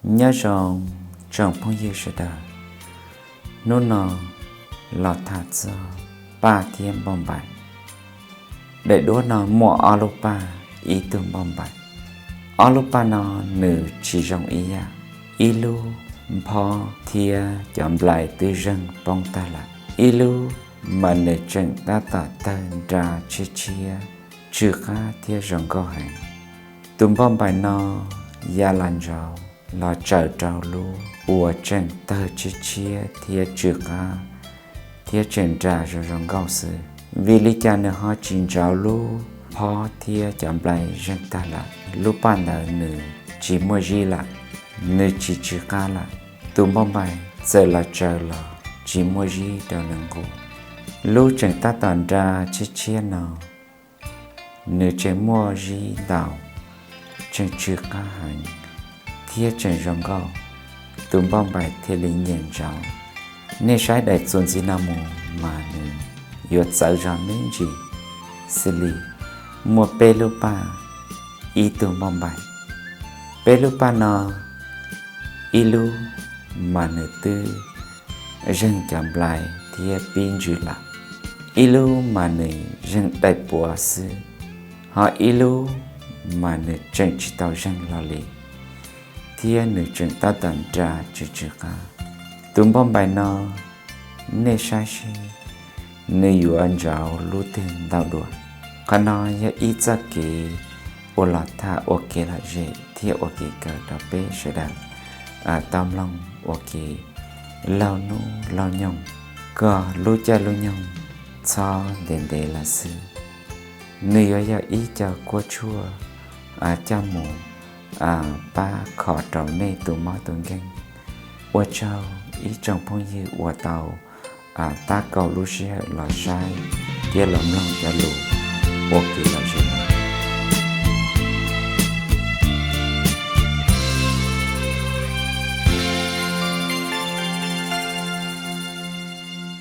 Nyob zoo tsoom phooj ywg sawv daws, hnub no los tham txog Paj thiab Npauj Npaim. Daim duab no muaj ob lub paj, ib tug Npauj Npaim. Ob lub paj no nws tsis zoo ib yam. Ib lub nphob thiab cov nplai twb zeeg poob tag lawm, ib lub mas nws tseem tab tom tawg nra tshiab tshiab, tsw qab thiab zoo nkauj heev. Tus Npauj Npaim no ya los ntsauv los tsaws rau lub uas tseem tawg tshiab tshiab thiab tsw qab thiab tseem nra zoo zoo nkauj xwb. Vim li cas nws ho tsis ntsauv lub nphob thiab cov nplai zeeg tag lawm? Lub paj ntawd nws tsis muaj zib lawm, nws tsis tsw qab lawm. Tus Npauj Npaim txawm los tsaws los tsis muaj zib rau nws nqus. Lub tseem tab tom nra tshiab tshiab no nws tseem muaj zib ntau, tseem tsw qab heev thiab tseem zoo nkauj. Tus Npauj Npaim thiaj li nyiam ntsauv. Nej saib daim txuas ntxiv no mus mas nws yuav txawv zog me ntsis. Xws li muaj peb lub paj, ib tug Npauj Npaim. Peb lub paj no, ib lub mas nws twb zeeg cov nplai thiab pib ntsws lawm, ib lub mas nws zeeg daim puav xwb, ho ib lub mas nws tseem tsis tau zeeg hlo li, thiab nws tseem tab tom nra tsw tsw qab. Tus Npauj Npaim no, nej saib seb nws yuav ntsauv lub twg ntau dua. Qhov no yog ib txoj kev uas los tham ua kev lom zem thiab ua kev kawm rau peb sawv daws tau mloog ua ke laug hnub laug nyoog, kom lub caij lub nyoog txhob ntev ntev lawm xwb. Nws yuav yog ib co kuab tshuaj coj mus pab kho rau nej tus mob tus nkeeg. Ua tsaug ib tsoom phooj ywg uas tau tab kaum lub sij hawm los saib thiab los mloog cov lus ua kev